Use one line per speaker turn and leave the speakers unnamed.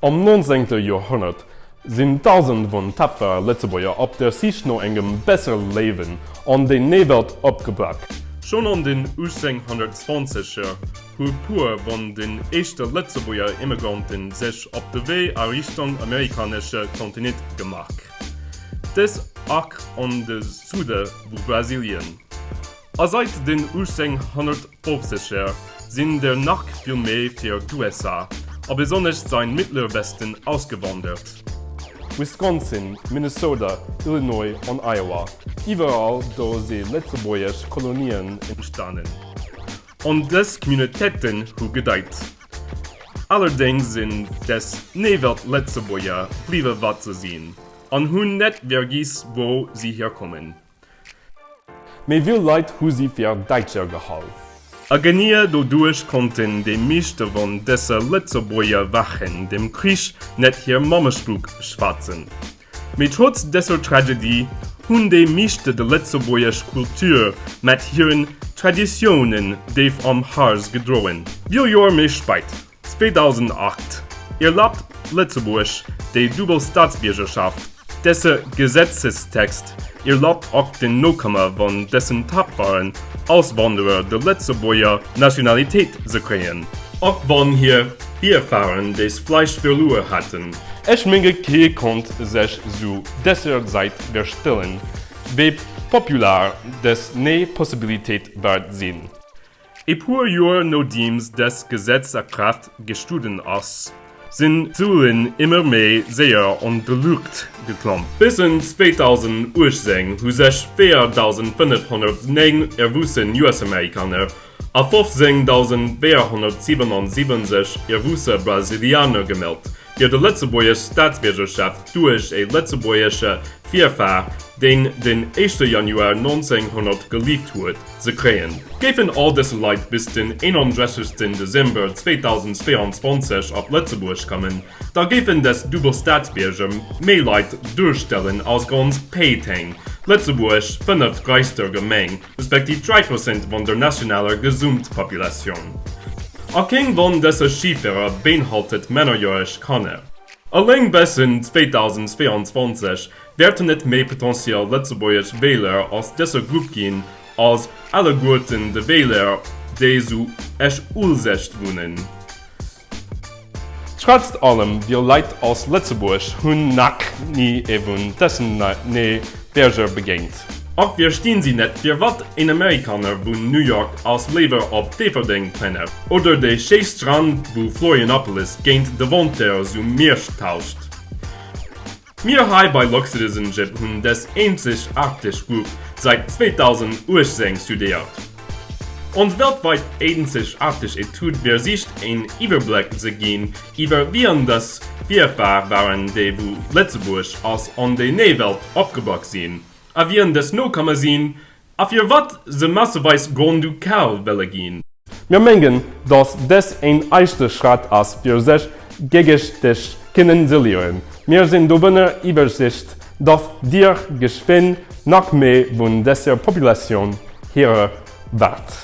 Am 19. Joerhonnert sinn Dausende vun tapferer Lëtzebuerger op der Sich no engem bessere Léiwen an déi néi Welt opgebrach. Schonn an den 1820er hu puer vun den éischte Lëtzebuerger Immigranten sech op de Wee a Richtung amerikanesche Kontinent gemaach, dës och an de Sude vu Brasilien. A seit den 1850er sinn der nach vill méi fir d'USA, a besonnesch säin Mittlere Westen ausgewandert. Wisconsin, Minnesota, Illinois an Iowa, iwwerall do si lëtzebuergesch Kolonien entstanen. An dës Communautéiten hu gedeit. Allerdéngs sinn des Néiwelt-Lëtzebuerger bliwwe wat se sinn, an hunn net vergiess wou si hierkommen. Méi vill Leit hu si fir Däitscher gehall. A genee doduerch konnten déi meeschte von dësse Lëtzebuerger während dem Krich net hir Mammesprooch schwätzen. Mee trotz dësser Tragedie hunn déi meeschte de lëtzebuergesch Kultur mat hiren Traditiounen déif am Harz gedroen. Vill Joer méi speit, 2008 erlaabt Lëtzebuerg déi duebel Staatsbiergerschaft. Dëse Gesetzestext erlaabt och den Nokommer vun dësen tapferen Auswanderer de Lëtzebuerger Nationalitéit ze kréien, och wann hir Virfahren des vleicht verluer haten. Ech menge kee konnt sech zu dëser Zait virstellen, wéi popular des néi Possibilitéit waert sinn. E puer Joer nodeems dëst Gesetz a Kraaft gestueden ass, sinn d'Zuelen ëmmer méi séier an d'Luucht geklomm. Bis en 2018 hu sech 4.509 erwuessen US-Amerikaner a 15.477 erwuesse Brasilianer gemellt, fir de lëtzebuergesch Staatsbiergerschaft duerch e lëtzebuergesche Virfar, deen den éischte Januar 1900 gelieft huet, ze kréien. Géifen all dës Leit bis den 31 Dezember 2022 op Lëtzebuerg kommen, da géifen dës duebel Staatsbierger méi Leit duerstellen als ganz Péiteng, Lëtzebuergs fënneft-greisster Gemeng, respektiv 3 Prozent vun der nationaler Gesamtpopulatioun. A keng vun dëse Chiffere beinhaltet mannerjäreg Kanner. Eleng bis en 2022 Wäerten et méi potentiell lëtzebuergesch Wähler aus dëser Grupp ginn als alleguerten de Wähler déi zu Esch-Uelzecht wunnen? Trotz allem, vill Leit aus Lëtzebuerg hunn nach ni ee vun dësen nee Bierger begéint. Och verstinn si net firwat een Amerikaner vun New York aus léiwer op Déifferdeng plënnert oder de schéi Strand vu Florianopolis géint de Wanter zu Miersch tauscht. Mir hei bei LuxCitizenship hunn des eenzegaarteg Grupp säit 2018 studéiert. Ons weltweit eenzegaarteg Etude versicht een Iwwerbléck ze ginn iwwer wien des Virfahr waren déi vu Lëtzebuerg aus an déi néi Welt opgeback sinn a wien des Nokomme sinn A firwat se masseweis Grand-Ducal wëlle ginn. Mir mengen, datt dës een eischte Schratt ass fir sech géigesäiteg kënnen ze léieren. Mir sinn dovunner iwwerzeegt, datt Dir geschwënn nach méi vun dëser Populatioun héiere waert.